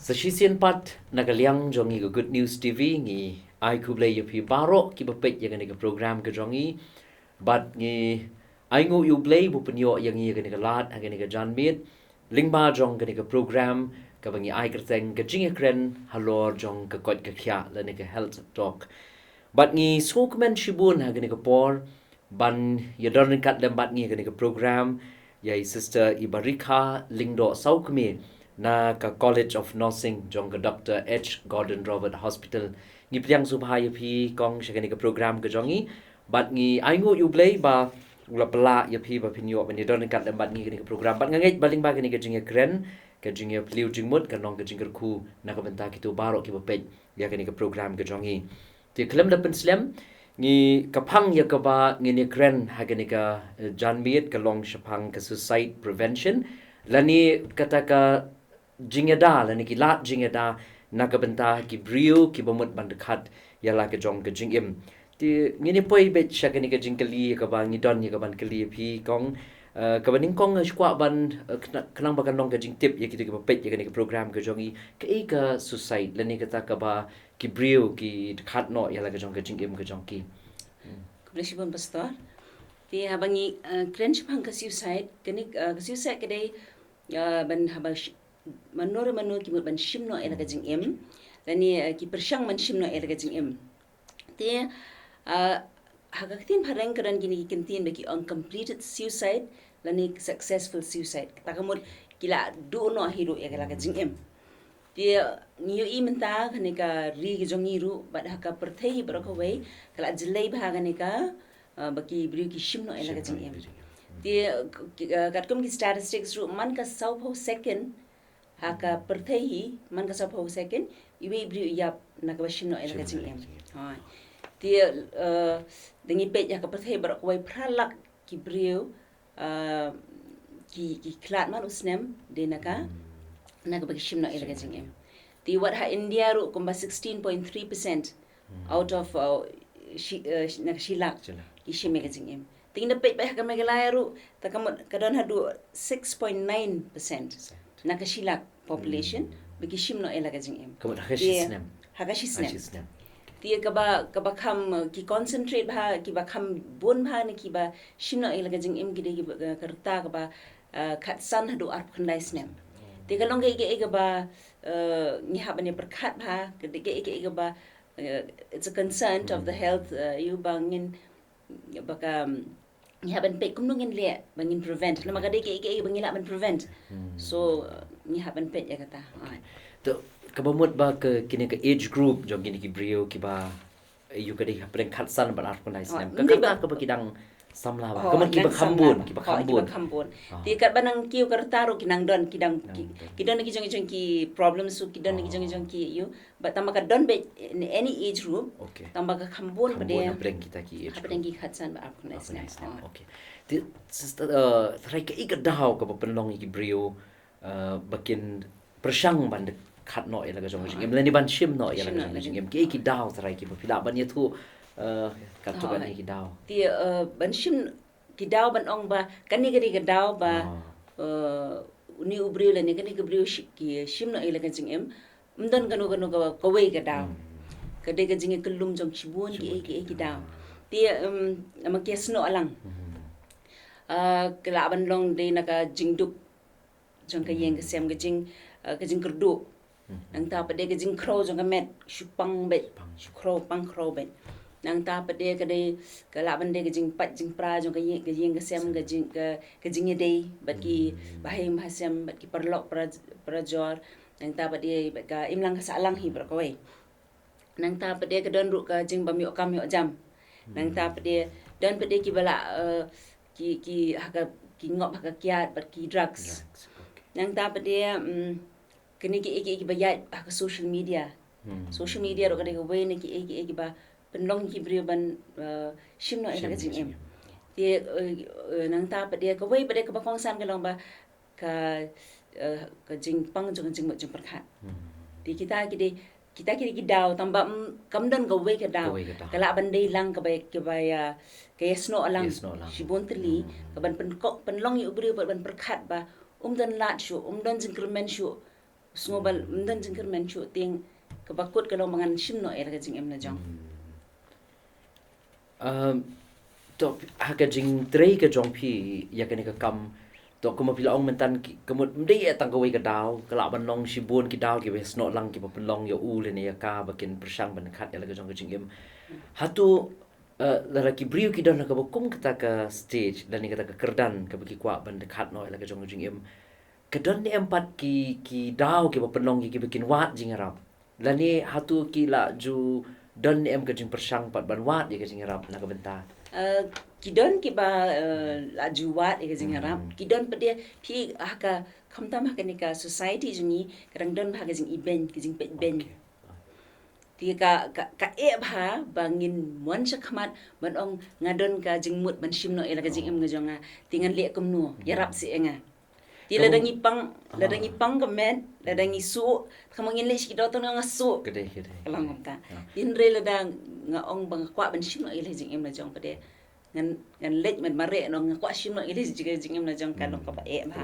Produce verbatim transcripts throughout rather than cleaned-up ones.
Sa shisien pat na ka liang jong ngi ka Good News T V, ngi ai khublei ïa phi baroh kiba peit ïa kane ka program ka jong ngi. Bad ngi ai nguh ïa U Blei ba u pynïoh ïa ngi ïa kane ka lad ha kane ka janmiet lyngba jong kane ka program kaba ngi ai kyrteng ka jingïakren halor jong ka koit ka khiah lane ka health talk. Bad ngi sngewkmen shibun ha kane ka por ban ïadon ryngkat lem bad ngi ha kane ka program ïa i Sister Ibarikha Lyngdoh Sawkmie na ka College of Nursing jong ka Doctor H Gordon Roberts Hospital. Ngi pdiang sngewbha ïa phi kong sha kane ka program ka jong ngi. Bad ngi ai nguh ïa U Blei ba u la pynlah ïa phi ba phin ïoh ban ïadon ryngkat lem bad ngi ha kane ka program. Bad nga ngeit ba lyngba kane ka jingïakren, ka jingïapyllun jingmut kan long ka jingkyrkhu na ka bynta kito baroh kiba peit ïa kane ka program ka jong ngi. Te khlem da pynslem, ngi ka phang ïa kaba ngin ïakren ha kane ka, eh, janmiet ka long shaphang ka suicide prevention lane kata ka jingïada lane ki lad jingïada na ka bynta ki briew kiba mut ban dkhat ïa la ka jong ka jingim. Te ngin ïa poi beit sha kane ka jingkylli kaba ngi don ïa kaban kylli ïa phi kong, eh, kaba nyngkong nga kwah ban, eh, khnang, khnang ba kan long ka jingtip ïa kito kiba peit ïa kane ka program ka jong ngi, kaei ka suicide lane kata kaba ki briew ki dkhat noh ïa la ka jong ka jingim ka jong ki. Hmm. Khublei shibun Pastor. Te haba ngi, eh, kren shaphang ka suicide, kane, eh, ka suicide ka dei, eh, ban haba sh-, mano re mano ki mut ban shim noh ïa la ka jingim lane, eh, ki pyrshang ban shim noh ïa la ka jingim. Te, eh, ha ka ktien phareng ka don kine ki kyntien ba ki ong completed suicide lane successful suicide. Kata ka mut ki la duh noh hi ruh ïa la ka jingim. Te ngi ïohi mynta kane ka ri ka jong ngi ruh bad ha ka pyrthei baroh kawei ka la jlei bha kane ka, eh, ba ki briew ki shim noh ïa la ka jingim. Te, eh, katkum ki statistics ruh man ka sawphew second ha ka pyrthei hi, man ka sawphew second iwei i briew i ïap na kaba shim noh ïa la ka jingim. Hooid. Te, eh, da ngi peit ha ka pyrthei baroh kawei phra lak ki briew, eh, ki, ki khlad man u snem dei na ka, na kaba ki shim noh ïa la ka jingim. Te wat ha India ruh kumba sixteen point three percent out of, uh, shi, uh, shi, na ka shi lak ki shim ïa ka jingim. Te ngi da peit beit ha ka Meghalaya ruh, ta ka mut ka don haduh six point nine percent na ka shi lak population ba ki shim noh ïa la ka jingim. Ka mut ha ka shi snem. Ha ka shi snem. Te kaba, kaba kham, uh, ki concentrate bha, kiba kham bun bha ne kiba shim noh ïa la ka jingim ki dei kiba, uh, ka rta kaba, uh, khatsan haduh arphew khyndai snem. Te ka long kaei kaei kaba, uh, ngi hap ban ïa pyrkhat bha, ka dei kaei kaei kaba, uh, it's a concern of the health, uh, ïa ba ngin, ba ka, um, ngi hap ban peit kumno ngin leh ba ngin prevent. Namar ka dei kaei kaei ba ngi lah ban prevent. So, uh, ngi hap ban peit ïa kata. To, kaba mut ba ka kine ka age group jong kine ki briew kiba, eh, ïa ka dei hapdeng khatsan bad arphew khyndai snem. Ka kata kaba ki dang samla bha. Ka mut kiba kham bun, kiba kham bun. Te katba nang kiew ka rta ruh ki nang don, ki dang, ki don ki jong ki jong ki problems, ki don ki jong ki jong ki ïa. Bad tang ba ka don beit in any age group, tang ba ka kham bun beit hapdeng kita ki age group. Hapdeng ki khatsan bad arphew khyndai snem. Okay. Te, sister, eh, tharai kaei ka daw kaba pynlong ïa ki briew, eh, ba kin pyrshang ban dkhat noh ïa la ka jong ka jingim lane ban shim noh ïa la ka jong ka jingim. Kaei ki daw tharai kiba phi lah ban ïathuh, eh, katto katne ki daw. Te, eh, ban shim ki daw ban ong ba kane ka dei ka daw ba, eh, une u briew lane kane ka briew shi-, ki shim noh ïa la ka jingim. Ym don kano kano ka, kawei ka daw. Ka dei ka jingïakyllum jong shibun kiei kiei ki daw. Te, em, namar ki ïasnoh lang. Ah, ka lah ban long dei na ka jingduk jong ka ïing ka sem, ka jing, ah, ka jingkyrduh. Nangta pat dei ka jingkhrew jong ka met, shu pang beit, shu khrew, pang khrew beit. Nangta pat dei ka dei, ka lah ban dei ka jingpait jingpra jong ka ïing, ka ïing ka sem, ka jing, ka, ka jingïadei bad ki bahaiing bahasem, bad ki paralok para, parajor. Nangta pat dei bad ka imlang ka sahlang hi baroh kawei. Nangta pat dei ka don ruh ka jingbym ïoh kam ïoh jam. Nangta pat dei, don pat dei kiba lah, eh, ki, ki ha ka, ki ngop ha ka kiad bad ki drugs. Nangta pat dei, mm, kine kiei kiei kiba ïaid ha ka social media. Social media ruh ka dei kawei na kiei kiei kiba pynlong ki briew ban, eh, shim noh ïa la ka jingim. Te, eh, eh, nangta pat dei kawei pat dei kaba kongsan ka long ba ka, eh, ka jingpang jong ka jingmut jingpyrkhat. Te kita ki dei, kita ki dei ki daw, tang ba, mm, kam don kawei ka daw. Ka lah ban dei lang kaba, kaba ïa, ka ïasnoh lang shibun tylli, ka ban pynko-, pynlong ïa u briew ban pyrkhat ba um don lad shuh, um don jingkyrmen shuh. Sngew ba ym don jingkyrmen shuh, te kaba kut ka long ba ngan shim noh ïa la ka jingim la jong. Um, to, ha ka jingtrei ka jong phi ïa kane ka kam, to, kumba phi la ong mynta, ki, ka mut ym dei ïa tang kawei ka daw, ka lah ban long shibun ki daw kiba snoh lang kiba pynlong ïa u lane ïa ka ba kin pyrshang ban khat ïa la ka jong ka jingim. Hato, uh, lada ki briew ki don ha kaba kum kata ka stage lane kata ka kyrdan kaba ki kwah ban khat noh ïa la ka jong ka jingim, ka don ne em pat ki, ki daw kiba pynlong ïa kiba kin wad jingïarap? Lane hato ki la ju don ne em ka jingpyrshang pat ban wad ïa ka jingïarap na ka bynta? Uh, ki don kiba, uh, la ju wad ïa ka jingïarap. Hmm. Ki don pat de, phi, ha ka, khamtam ha kane ka society jong ngi, ka dang don bha ka jingibeiñ, ka jingpeit beiñ. Okay. Te ka, ka, ka eh bha ba ngin wan sha khmat ban ong nga don ka jingmut ban shim noh ïa la ka jingim ka jong nga. Te ngan leh kumno, ïarap seh ïa nga. Te lada ngi pang, lada ngi pang ka met, lada ngi suh, khamut ngin leh shi ki daw tang nga suh. Ka dei, ka dei. Ka long kumta. Te hynrei lada nga ong ba nga kwah ban shim noh ïa la jingim la jong pat de, ngan, ngan leit ban mareh noh, nga kwah shim noh ïa la jingim la jong, ka long kaba eh bha.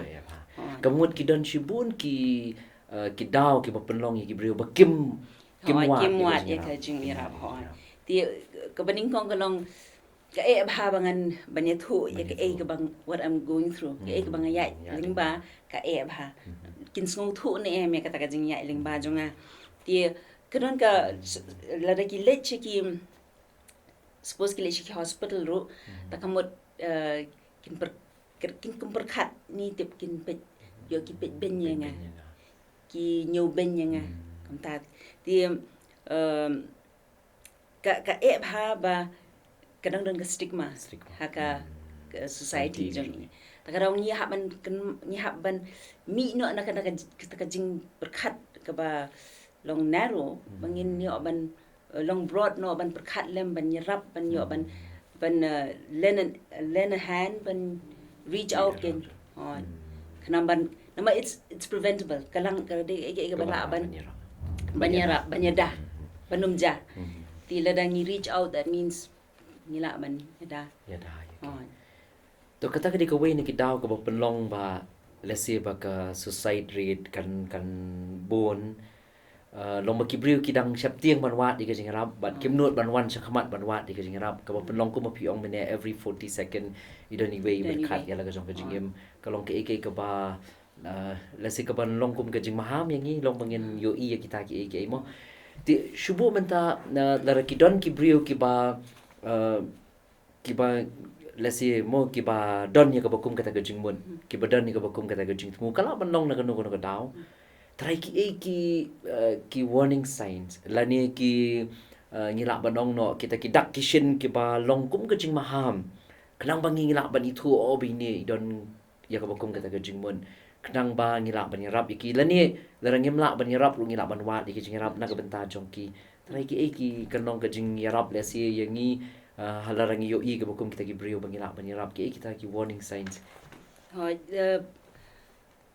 Ka mut ki don shibun ki, uh, ki daw kiba pynlong ïa ki briew ba kim, kim wad ïa ka jingïarap. Te kaba nyngkong ka long, ka eh bha ba ngan ban ïathuh ïa kaei kaba, what I'm going through, kaei kaba nga ïaid lyngba, ka eh bha. Kin sngewthuh ne em ïa kata ka jingïaid lyngba jong nga. Te ka don ka, lada ki leit sha ki, suppose ki leit sha ki hospital ruh, ta ka mut, uh, kin pyrkhat, kin pyrkhat, ni tip kin peit, ïoh ki peit beiñ ïa nga, ki ñiew beiñ ïa nga. Kumta. Te, um, ka, ka eh bha ba ka dang don ka stigma ha ka, ka society jong ngi. Ta ka daw ngi hap ban, ngi hap ban mih noh na ka, na ka, ka jingpyrkhat kaba long narrow, ba ngin ïoh ban, uh, long broad noh, ban pyrkhat lem, ban ïarap, ban ïoh ban, ban, uh, lend a, lend a hand, ban reach out ken. Khnang ban, namar it's, it's preventable. Ka long, ka dei, ka, ka ba lah ban, ban ïarap, ban ïada, ban ym ja. Te lada ngi reach out, that means ngi lah ban ïada. To, kata ka dei kawei na ki daw kaba pynlong ba, let's say, ba ka suicide rate kan, kan bun. Uh, long ba ki briew ki dang sheptieng ban wad ïa ka jingïarap, bad kim nud ban wan sha khmat ban wad ïa ka jingïarap. Kaba pynlong kumba phi ong mynne, every forty second i don iwei ban khat ïa la ka jong ka jingim. Ka long kaei kaei kaba, uh, let's say, kaban long kum ka jingmaham ïa ngi, long ba ngin ïohi ïa kita kiei kiei mo. Te shu buh mynta, uh, lada ki don ki briew kiba, uh, kiba, let's say, mo, kiba don ïa kaba kum kata ka jingmut, kiba don ïa kaba kum kata ka jingthmu, ka lah ban long na kano kano ka daw. Trai kiei ki, uh, ki warning signs lane ki, uh, ngi lah ban ong noh, kita ki dak ki shin kiba long kum ka jingmaham, khnang ba ngi lah ban ithuh, oh, ba ine i don ïa kaba kum kata ka jingmut, khnang ba ngi lah ban ïarap ïa ki, lane lada ngim lah ban ïarap ruh ngi lah ban wad ïa ki jingïarap na ka bynta jong ki. Trai kiei ki kan long ka jingïarap, let's say, ïa ngi, uh, lada ngi ïohi kaba kum kita ki briew ba ngi lah ban ïarap, kiei kita ki warning signs? Hooid, uh,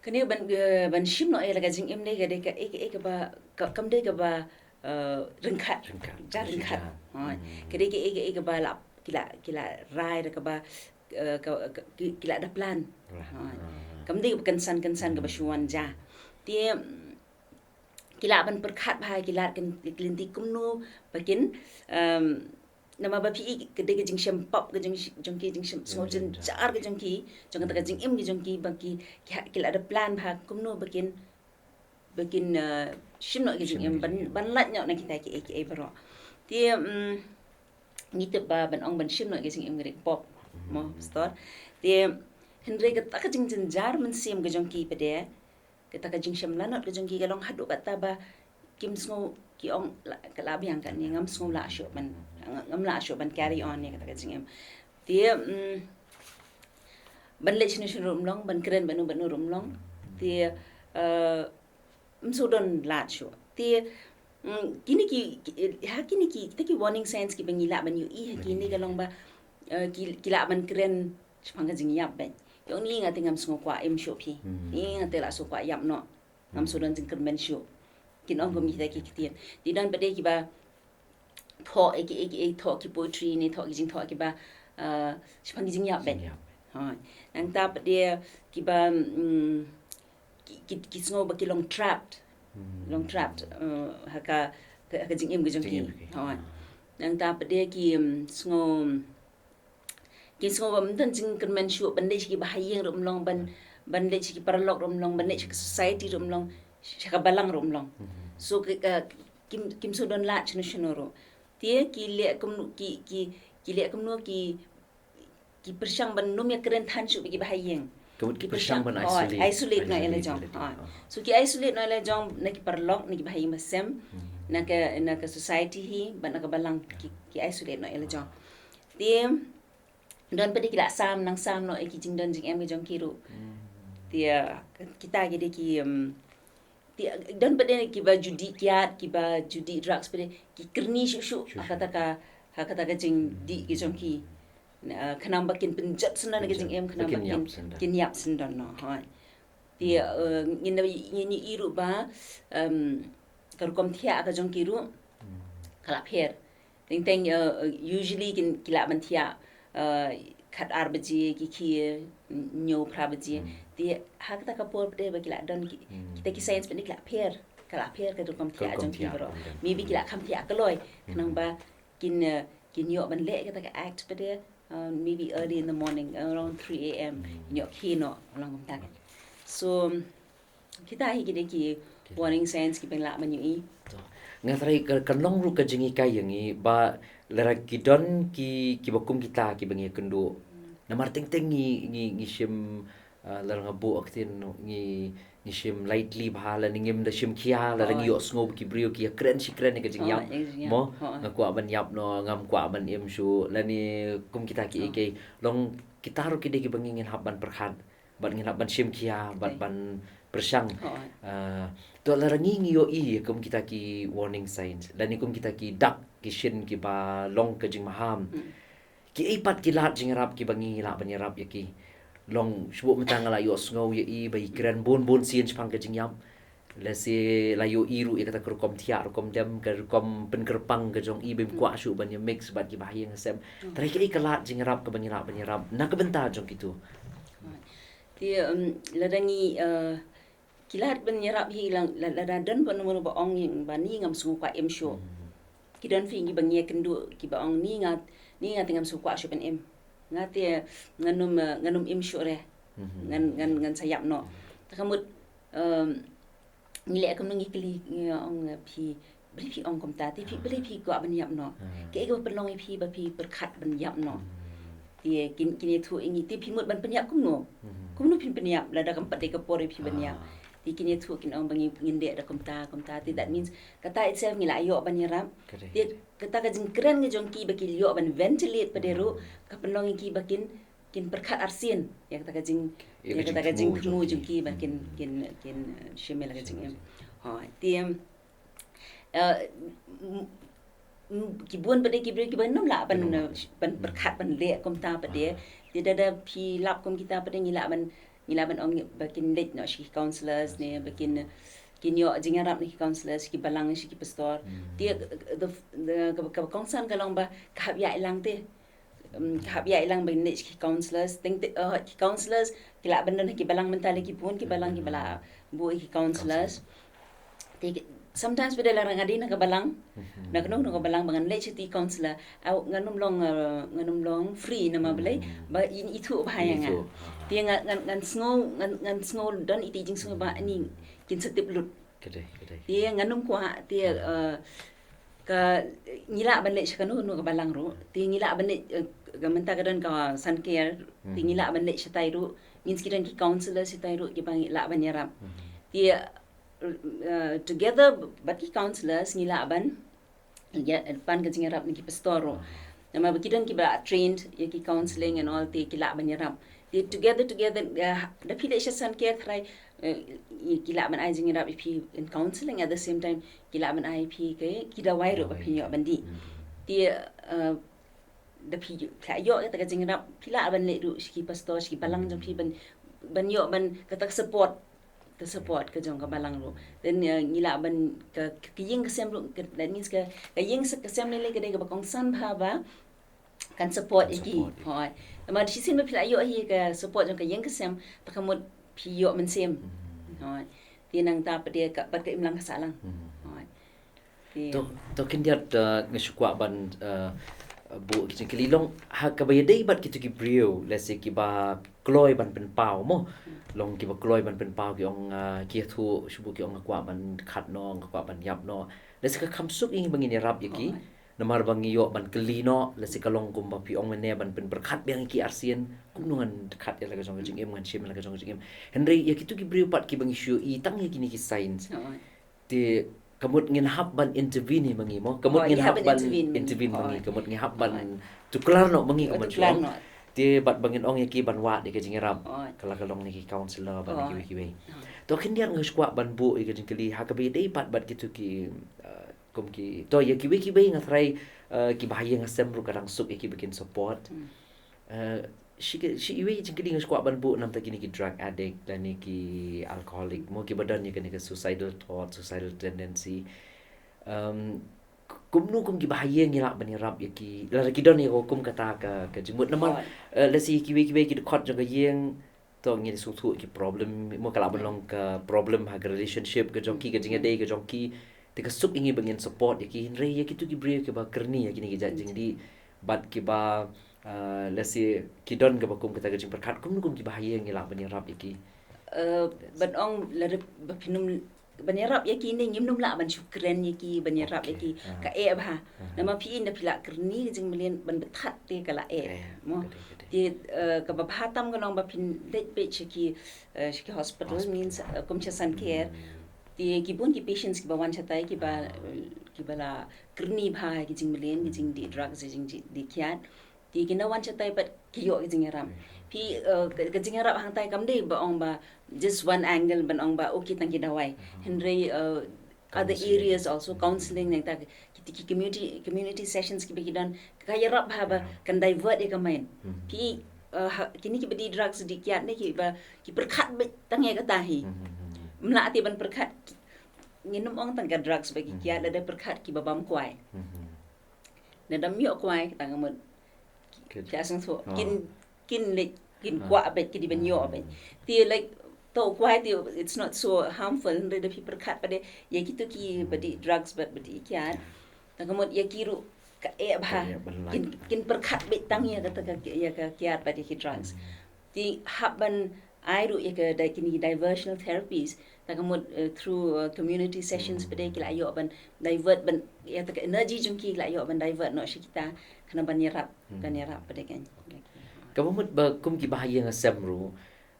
kane ban, uh, ban shim noh ïa la ka jingim dei ka dei kaei kaei kaba, ka, kam dei kaba, uh, ryngkat. Ryngkat. Ja ryngkat. Hooid. Ka dei kaei kaei kaba lah, ki lah, ki lah rai da kaba, uh, ka, ka, ki, ki lah da plan. Hooid. Kam dei kaba kynsan kynsan kaba shu wan ja. Te, mm, ki lah ban pyrkhat bha, ki lah kan, ki lynti kumno ba kin, um, namar ba phi i ka dei ka jingshem pop ka jong, jong ki, jingshem sngew jynjar ka jong ki, jong kata ka jingim ka jong ki, ba ki, ki ha, ki lah da plan bha kumno ba kin, ba kin, uh, shim noh ka jingim, ban, ban lait noh na kita kiei kiei baroh. Te, um, ngi tip ba ban ong ban shim noh ka jingim ka dei pop mo, pastor. Te hynrei kata ka jingjynjar mynsiem ka jong ki pat de, kata ka jingshem lanot ka jong ki ka long haduh katta ba kim sngew, ki ong la, ka la biang kane, ngam sngew lah shuh ban, ngam lah shuh ban carry on ïa kata ka jingim. Te, mm, ban leit shano shano ruh ym long, ban kren bad no bad no ruh ym long. Te, uh, ym shu don lad shuh. Te, mm, kine ki, ki, ha kine ki, kita ki warning signs kiba ngi lah ban ïohi ha kine ka long ba, uh, ki, ki lah ban kren shaphang ka jingïap bad, ïoh ni nga te ngam sngew kwah im shuh phi. Ni nga te lah sngew kwah ïap noh. Ngam sngew don jingkyrmen shuh. Kin ong kum kita ki ktien. Te don pat de kiba thoh, eh, ki, eh, ki, eh, thoh ki poetry ne thoh ki jingthoh kiba, uh, shaphang ki jingïap bad. Hooid. Nangta pat de kiba, mm, ki, ki, ki sngew ba ki long trapped. Long trapped, eh, ha ka, ka, ka jingim ka jong ki. Hooid. Nangta pat de ki, em, sngew, ki sngew ba ym don jingkyrmen shuh ban leit sha ki bahaïing ruh ym long, ban, ban leit sha ki paralok ruh ym long, ban leit sha ka society ruh ym long, sha ka balang ruh ym long. So ki, ka, kim, kim sngewdon lad shano shano ruh. Te ki leh kumno, ki, ki, ki leh kumno, ki, ki pyrshang ban ym ïakren than shuh bad ki bahaïing. Ki pyrshang ban isolate, isolate noh ïa la jong. So ki isolate noh ïa la jong na ki paralok, na ki bahaïing bahasem, na ka, na ka society hi, bad na ka balang, ki, ki isolate noh ïa la jong. Te don pat de ki la sam, nang sam noh ïa ki jingdon jingem ki jong ki ruh. Te, ah, kita ki dei ki, em, te, don pat de kiba ju dih kiad, kiba ju dih drugs pat de, ki kyrni shuh shuh ha kata ka, ha kata ka jingdih ki jong ki. Khnang ba kin pynjot syndon ka jingim, khnang ba kin ïap syndon noh. Hooid. Te, eh, ngin, ngin ïohi ruh ba, em, ka rukom thiah ka jong ki ruh ka la pher. Teng teng, eh, usually kin, ki lah ban thiah, eh, khat ar baje ki khie, hynñiew phra baje. Te ha kata ka por pat de ba ki la don ki, kita ki signs pat de ki la pher. Ka la pher ka rukom thiah jong ki baroh. Maybe ki la kham thiah kloi, khnang ba kin, eh, kin ïoh ban leh kata ka act pat de, uh, maybe early in the morning, around three a m. Kin ïoh khie noh, long kumta. So kita hi ki dei ki warning signs kiba ngi lah ban ïohi. Nga tharai ka, kan long ruh ka jinghikai ïa ngi ba lada ki don ki, kiba kum kita kiba ngi ïakynduh. Namar teng teng ngi, ngi, ngi shim, ah, lada nga buh ktien ngi, ngi shim lightly bha, lane ngim da shim khia, lada ngi ïohsngew ba ki briew ki ïakren shi kren ïa ka jingïap. Mo, nga kwah ban ïap noh, ngam kwah ban im shuh, lane kum kita kiei kiei. Long kita ruh ki dei kiba ngi, ngin hap ban pyrkhat, bad ngin hap ban shim khia, bad ban pyrshang. Ah, to lada ngi, ngi ïohi kum kita ki warning signs, lane kum kita ki dak ki shin kiba long ka jingmaham. Kiei pat ki lad jingïarap kiba ngi lah ban ïarap ïa ki? Long shuh mynta nga la ïohsngew ïa i ba i kren bun bun sien shaphang ka jingïap. Lehse la ïohi ruh ïa kata ka rukom thiah, rukom dem, ka rukom pynkyrpang ka jong i ba im kwah shuh ban ïa mix bad ki bahaïing hasem. Trai kaei ka lad jingïarap kaba ngi lah ban ïarap na ka bynta jong kito? Te, um, lada ngi, uh, ki lad ban ïarap hi, la, la, lada don ba mano mano ba ong ïa nga ba ni ngam sngewkwah im shuh. Ki don phi kiba ngi ïakynduh kiba ong ni nga, ni nga te ngam sngewkwah shuh ban im. Nga te ngan ym, eh, ngan ym im shuh re. Ngan, ngan, ngan sa ïap noh. Te ka mut, em, ngi leh kumno, ngi kylli, ngi ong, eh, phi, balei phi ong kumta, te phi, balei phi kwah ban ïap noh? Kaei kaba pynlong ïa phi ba phi pyrkhat ban ïap noh? Te kin, kin ïathuh ïa ngi, te phi mut ban pynïap kumno? Kumno phin pynïap lada kam pat dei ka por ïa phi ban ïap? Te kin ïathuh, kin ong ba ngi, ngin deh da kumta kumta. Te that means kata itself ngi la ïoh ban ïarap. Te kata ka jingkren ka jong ki ba ki ïoh ban ventilate pat de ruh ka pynlong ïa ki ba kin, kin pyrkhat arsien ïa kata ka jing, ïa kata ka jingthmu jong ki ba kin, kin, kin, eh, shim ïa la ka jingim. Hooid, te, em, eh, m-, m-, ki bun pat de ki briew kiba nym lah ban, eh, ban pyrkhat ban leh kumta pat de. Te lada phi lap kum kita pat de ngi lah ban, ngi lah ban ong ba kin leit noh sha ki counsellors ne ba kin, kin ïoh jingïarap na ki counsellors, ki balang, sha ki pastor. Te, eh, the, the, ka, ka kongsan ka long ba ka hap ïaid lang te. Um, ka hap ïaid lang ban leit sha ki counsellors. Teng te, uh, ki counsellors ki lah ban don ha ki balang mynta, la ki bun ki balang kiba la buh ïa ki counsellors. Te ki, sometimes pat de lada nga dei na ka balang, na kano kano ka balang ba ngan leit sha ki counsellor, aw, ngan ym long, uh, ngan ym long free namar balei ba in ithuh bha ïa nga. Te nga, ngan, ngan sngew, ngan, ngan sngew don iti jingsngew ba ni kin sa tip lut. Te ngan ym kwah, te, uh, ka, ngi lah ban leit sha kano kano ka balang ruh. Te ngi lah ban leit, eh, ka mynta ka don ka Sunker. Te ngi lah ban leit shatai ruh. Means ki don ki counsellor shatai ruh kiba ngi lah ban ïarap. Te, eh, together bad ki counsellors ngi lah ban, ïa, pan ka jingïarap na ki pastor ruh. Namar ba ki don kiba trained ïa ki counselling and all, te ki lah ban ïarap. Te together, together, eh, da phi leit sha Sunker tharai, eh, ki lah ban ai jingïarap ïa phi in counselling, at the same time ki lah ban ai ïa phi ki, ki dawai ruh ba phin ïoh ban dih. Te, eh, da phi la ïoh kata ka jingïarap, phi lah ban leit ruh sha ki pastor, sha ki balang jong phi ban, ban ïoh ban kata ka support, ka support ka jong ka balang ruh. Then, eh, ngi lah ban ka, ka, ka ïing ka sem ruh, ka, that means ka, ka ïing ka sem lei lei ka dei kaba kongsan bha ba kan support ïa ki. Hooid. Namar shisien ba phi la ïoh hi ka support jong ka ïing ka sem, te ka mut phi ïoh mynsiem. Hooid. Te nangta pat de ka, bad ka imlang ka sahlang. Hooid. Te to, to khyndiat, eh, nga shu kwah ban, eh, buh ki jingkylli long ha kaba ïadei bad kito ki briew, lehse kiba kloi ban pynpaw mo. Long kiba kloi ban pynpaw, ki ong, eh, ki ïathuh, shu buh ki ong nga kwah ban khat noh, nga kwah ban ïap noh. Lehse ka kham suk ïa ngi ba ngin ïarap ïa ki. Hooid. Namar ba ngi ïoh ban kylli noh, lehse ka long kumba phi ong mynne ban pynpyrkhat biang ïa ki arsien, kumno ngan khat ïa la ka jong ka jingim, ngan shim ïa la ka jong ka jingim. Hynrei ïa kito ki briew pat kiba ngi shu ïohi tang ïa kine ki signs. Hooid. Te ka mut ngin hap ban intervene ma ngi mo. Ka mut ngin hap ban intervene ma ngi. Ka mut ngin hap ban tuklar noh ma ngi, ka mut tuklar noh. Te bad ba ngin ong ïa ki ban wad ïa ka jingïarap. Hooid. Ka la ka long na ki counselor bad na kiwei kiwei. Hooid. To khyndiat nga shu kwah ban buh ïa ka jingkylli ha kaba ïadei pat bad kito ki, eh, kum ki, to ïa kiwei kiwei nga tharai, eh, kiba ha ïing ha sem ruh ka dang suk ïa kiba kin support. Hmm. Eh, shi ki, shi iwei jingkylli nga shu kwah ban buh namar kine ki drug addict lane ki alcoholic mo, kiba don ïa kane ka suicidal thought, suicidal tendency. Um, k-, kumno kum kiba ha ïing ngi lah ban ïarap ïa ki, lada ki don ïa ka kum kata ka, ka jingmut namar, eh, lehse kiwei kiwei ki dkhot jong ka ïing, to ngi sngewthuh ki problem, mo ka lah ban long ka problem ha ka relationship ka jong ki, ka jingïadei ka jong ki. Te ka suk ïa ngi ba ngin support ïa ki, hynrei ïa kito ki briew kiba kyrni ïa kine ki jait jingdih bad kiba, ah, lehse ki don kaba kum kata ka jingpyrkhat, kumno kum kiba ha ïing ngi lah ban ïarap ïa ki. Eh, ban ong lada ba phin ym ban ïarap ïa ki ne ngim nym lah ban shu kren ïa ki, ban ïarap ïa ki. Ka eh bha. Namar phi, ynda phi la kyrni ka jingmlien ban bthat te ka la eh. Mo. Te, eh, kaba bha tam ka long ba phin leit beit sha ki, eh, sha ki hospital, means, eh, kum sha Sun Care. Te ki bun ki patients kiba wan shatai kiba, eh, kiba la kyrni bha ki jingmlien, ki jingdih drugs, ki jingdih kiad. Te ki na wan shatai pat ki ïoh ki jingïarap. Phi, eh, ka, ka jingïarap hangtai kam dei ba ong ba just one angle ban ong ba okay tang ki dawai. Hynrei, eh, other areas also, counseling, nangta ki, ki community, community sessions kiba ki don, ka ïarap bha ba kan divert ïa ka mind. Phi, eh, ha, kine kiba dih drugs dih kiad ne kiba ki pyrkhat beit tang ïa kata hi. Mlah te ban pyrkhat ki, ngin ym ong tang ka drugs ba ki kiad, lada pyrkhat kiba bam kwai. Lada ym ïoh kwai, kata ka mut ki, ki sngewthuh kin, kin leit, kin kwah beit, ki dei ban ïoh beit. Te like, to kwai te it's not so harmful, hynrei da phi pyrkhat pat de ïa kito kiba dih drugs bad ba dih kiad. Te ka mut ïa ki ruh ka eh bha. Kin, kin pyrkhat beit tang ïa kata ka, ïa ka kiad bad ïa ki drugs. Te hap ban ai ruh ïa ka di-, kine ki diversional therapies. Ta ka mut, eh, through, eh, community sessions pat de ki la ïoh ban divert ban, ïa ta ka energy jong ki la ïoh ban divert noh sha kita, khnang ban ïarap, ban ïarap pat de kan. Kaba mut ba kum kiba ha ïing ha sem ruh,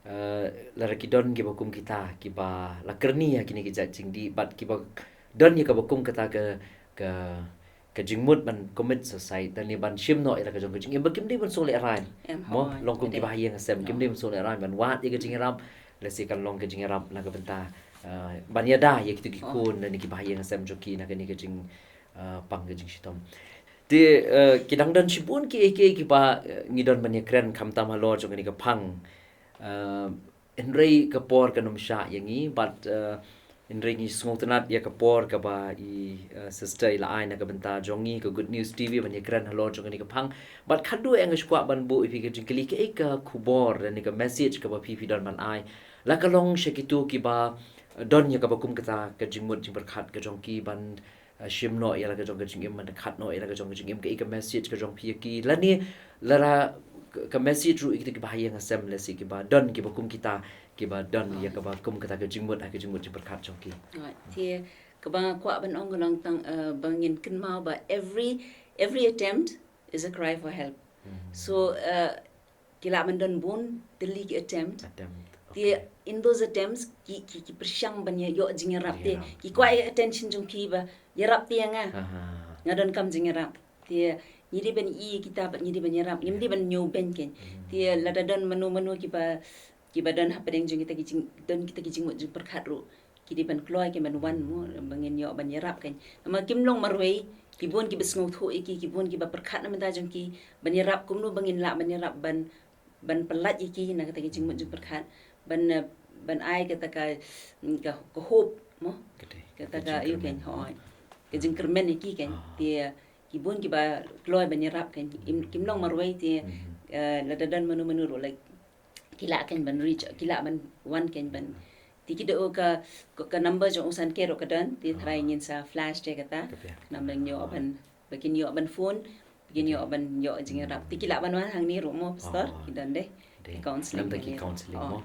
eh, lada ki don kiba kum kita, kiba la kyrni ïa kine ki jait jingdih, bad kiba don ïa kaba kum kata ka, ka ka jingmut ban commit suicide, lane ban shim noh ïa la ka jong ka jingim, ba kim dei ban shu lehraiñ. Mo, long kum kiba ha ïing ha sem, kim dei ban shu lehraiñ ban wad ïa ka jingïarap, lehse kan long ka jingïarap na ka bynta, eh, ban ïada ïa kito ki khun lane kiba ha ïing ha sem jong ki na kane ka jing, eh, pang ka jingshitom. Te, eh, ki dang don shibun kiei kiei kiba, eh, ngi don ban ïakren khamtam halor jong kane ka pang. Eh, Hynrei ka por kan ym shah ïa ngi, bad, eh, hynrei ngi sngewtynnat ïa ka por kaba i, eh, sister i la ai na ka bynta jong ngi ka Good News T V ban ïakren halor jong kane ka pang. Bad khadduh ïa nga shu kwah ban buh ïa phi ka jingkylli, kaei ka khubor lane ka message kaba phi phi don ban ai, la ka long sha kito kiba, eh, don ïa kaba kum kata ka jingmut jingpyrkhat ka jong ki ban, eh, shim noh ïa la ka jong ka jingim, ban khat noh ïa la ka jong ka jingim, kaei ka message ka jong phi ïa ki, lane lada ka, ka message ruh ïa kita kiba ha ïing ha sem, lehse kiba don kiba kum kita, kiba don ïa kaba kum kata ka jingmut, ha ka jingmut jingpyrkhat jong ki. Te kaba nga kwah ban ong ka long tang, eh, ba ngin kynmaw ba every, every attempt is a cry for help. So, eh, ki lah ban don bun tylli ki attempt. Te in those attempts ki, ki, ki pyrshang ban ïa ïoh jingïarap te. Ki kwah ïa attention jong phi ba ïarap te ïa nga. Nga donkam jingïarap. Te ngi dei ban ïohi kita bad ngi dei ban ïarap. Ngim dei ban ñiewbeiñ kein. Te lada don mano mano kiba, kiba don hapdeng jong kita ki jing, don kita ki jingmut jingpyrkhat ruh, ki dei ban kloi kein ban wan mo, ba ngin ïoh ban ïarap kein. Namar kim long marwei, ki bun kiba sngewthuh ïa ki, ki bun kiba pyrkhat na bynta jong ki ban ïarap, kumno ba ngin lah ban ïarap ban, ban pyllait ïa ki na kata ka jingmut jingpyrkhat, ban, eh, ban ai kata ka, mm, ka, ka hope mo. Kata ka, ïa kein, hooid. Ka jingkyrmen ïa ki kein. Te, eh, ki bun kiba kloi ban ïarap kein. Im, kim long marwei te, eh, lada don mano mano ruh, like, ki lah kein ban reach, ki lah ban wan kein ban Te ki da u ka, ka, ka number jong u Sanke ruh ka don, te trai ngin sa flash te kata. Ka pia. Namar ba kin ïoh ban, ba kin ïoh ban phone, ba kin ïoh ban ïoh jingïarap. Te ki lah ban wan hangne ruh mo, pastor, ki don de. Counselling. Namar ki counselling mo.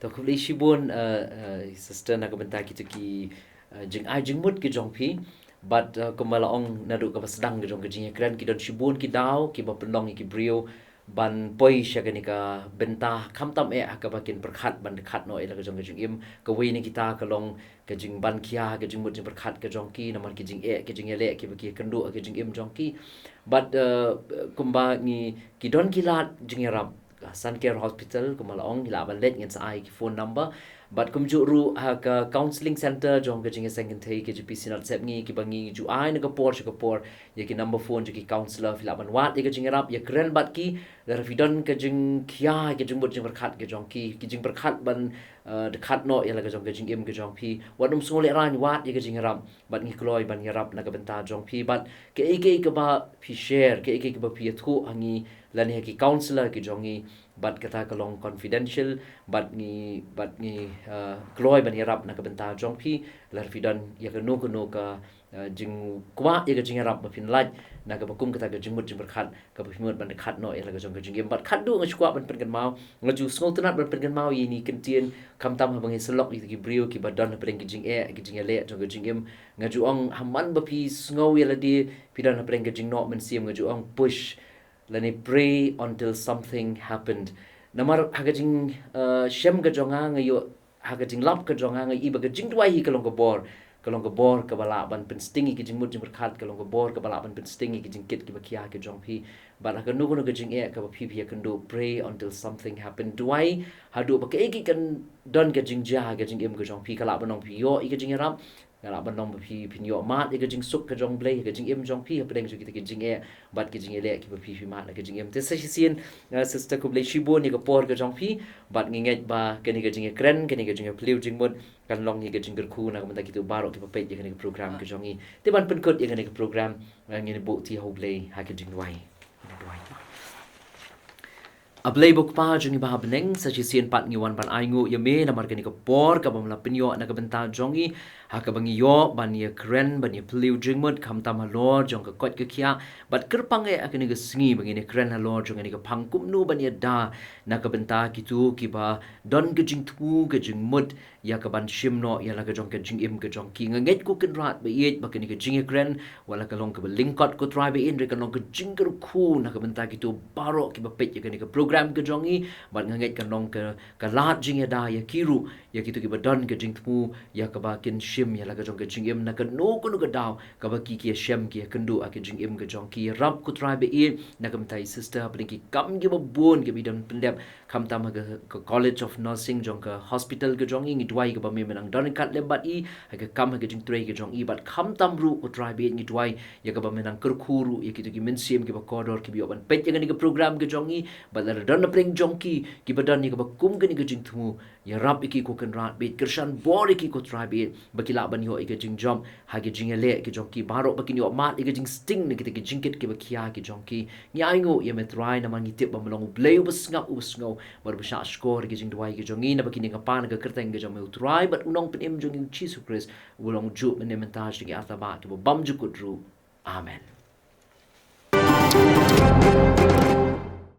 To khublei shibun, uh, uh, sister, na ka bynta kito ki, uh, jingai jingmut ki jong phi. Bad, uh, kumba la ong naduh kaba sdang ka jong ka jingïakren, ki don shibun ki daw kiba pynlong ïa ki briew ban poi sha kane ka bynta, khamtam eh ha kaba kin pyrkhat ban dkhat noh ïa la ka jong ka jingim. Kawei na kita ka long ka jingban khia ka jingmut jingpyrkhat ka jong ki, namar ki jingeh ki jingïaleh kiba ki ïakynduh ha ka jingim jong ki. Bad, uh, kumba ngi, ki don ki lad jingïarap, Sun Care Hospital, kumba la ong, ngi lah ban leit, ngin sa ai ki phone number. Bad kumjuh ruh ha ka counselling center jong ka Jingïaseng Kynthei K J P Synod Sepngi, kiba ngi ju ai na ka por sha ka por ïa ki number phone jong ki counselor, phi lah ban wad ïa ka jingïarap, ïakren bad ki, lada phi don ka jingkhia ka jingmut jingpyrkhat ka jong ki, ki jingpyrkhat ban, uh, dkhat noh ïa la ka jong ka jingim ka jong phi. Wat nym sngew lehraiñ, wad ïa ka jingïarap. Bad ngi kloi ban ïarap na ka bynta jong phi, bad kaei kaei kaba phi share, kaei kaei kaba phi ïathuh ha ngi lane ha ki counselor ki jong ngi, bad kata ka long confidential, bad ngi, bad ngi, uh, kloi ban ïarap na ka bynta jong phi. Lada phi don ïa kano kano ka, uh, jingkwah ïa ka jingïarap ba phin lait na kaba kum kata ka jingmut jingpyrkhat, kaba phi mut ban dkhat noh ïa la ka jong ka jingim. Bad khatduh nga sngewkwah ban pynkynmaw, nga ju sngewtynnat ban pynkynmaw ïa ine i kyntien, khamtam haba ngi syllok ïa ki briew kiba don hapdeng ki jingeh ki jingïaleh jong ka jingim. Nga ju ong, ha man ba phi sngew ïa lade phi don hapdeng ka jingnoh mynsiem, nga ju ong push lane pray until something happened. Namar ha ka jing, uh, shem ka jong nga, nga ïoh, ha ka jinglap ka jong nga, nga i ba ka jingduwai hi ka long ka bor, ka long ka bor kaba lah ban pynsting ïa ki jingmut jingpyrkhat, ka long ka bor kaba lah ban pynsting ïa ki jingkit kiba khia ki jong phi. Bad ha kano kano ka jingeh kaba phi phi ïakynduh, pray until something happened. Duwai haduh ba kaei kaei kan don ka jingjia ha ka jingim ka jong phi, ka lah ban long phi ïoh ïa ka jingïarap, ka lah ban long ba phi phin ïoh mad ïa ka jingsuk ka jong U Blei ha ka jingim jong phi hapdeng jong kita ki jingeh bad ki jingïaleh kiba phi phi mad ha ka jingim. Te sa shisien, uh, sister, khublei shibun ïa ka por ka jong phi, bad ngi ngeit ba kane ka jingïakren, kane ka jingïaphylliew jingmut kan long ïa ka jingkyrkhu na ka bynta kito baroh kiba peit ïa kane ka program ka jong ngi. Te ban pynkut ïa kane ka program, uh, ngin buh ti ha U Blei ha ka jingduwai. Ngin duwai. A Blei ba U Kpa jong ngi ba ha bneng, sa shisien pat ngi wan ban ainguh ïa me namar kane ka por kaba me la pynïoh na ka bynta jong ngi, ha kaba ngi ïoh ban ïakren, ban ïaphylliew jingmut, khamtam halor jong ka koit ka khiah, bad kyrpang eh ha kane ka sngi ba ngin ïakren halor jong kane ka phang kumno ban ïada na ka bynta kito kiba don ka jingthmu ka jingmut ïa ka ban shim noh ïa la ka jong ka jingim ka jong ki. Nga ngeit, ko Kynrad ba ïeit, ba kane ka jingïakren, wat la ka long kaba lyngkot, ko Trai ba ïeit, hynrei kan long ka jingkyrkhu na ka bynta kito baroh kiba peit ïa kane ka program ka jong ngi, bad nga ngeit kan long ka, ka lad jingïada ïa ki ruh, ïa kito kiba don ka jingthmu ïa kaba kin shim ïa la ka jong ka jingim na kano kano ka daw kaba ki ki ïashem ki ïakynduh ha ka jingim ka jong ki. Ïarap, ko Trai ba ïeit, na ka bynta i sister, hapdeng ki kam kiba bun kiba i don pyndep, khamtam ha ka, ka College of Nursing jong ka hospital ka jong i, ngi duwai kaba me me nang don ryngkat lem bad i ha ka kam, ha ka jingtrei ka jong i, bad khamtam ruh, ko Trai ba ïeit, ngi duwai ïa kaba me nang kyrkhu ruh ïa kito ki mynsiem kiba kordor kiba ïoh ban peit ïa kane ka program ka jong i, bad lada don hapdeng jong ki kiba don ïa kaba kum kane ka jingthmu, ïarap ïa ki, ko Kynrad ba ïeit, kyrshan bor ïa ki, ko Trai ba ïeit, ba ki lah ban ïoh ïa ka jingjop ha ka jingïaleh ka jong ki baroh, ba kin ïoh mad ïa ka jingsting na kita ki jingkit kiba khia ki jong ki. Ngi ainguh ïa me, Trai, namar ngi tip ba me long U Blei uba sngap, uba sngew, bad uba shah shkor ïa ka jingduwai ka jong ngi, naba kine ngi pan ha ka kyrteng ka jong me, U Trai bad U Nongpynim jong ngi, U Jisu Khrist, uba long juh mynne, mynta, sha ki artaba kiba bymjukut ruh. Amen.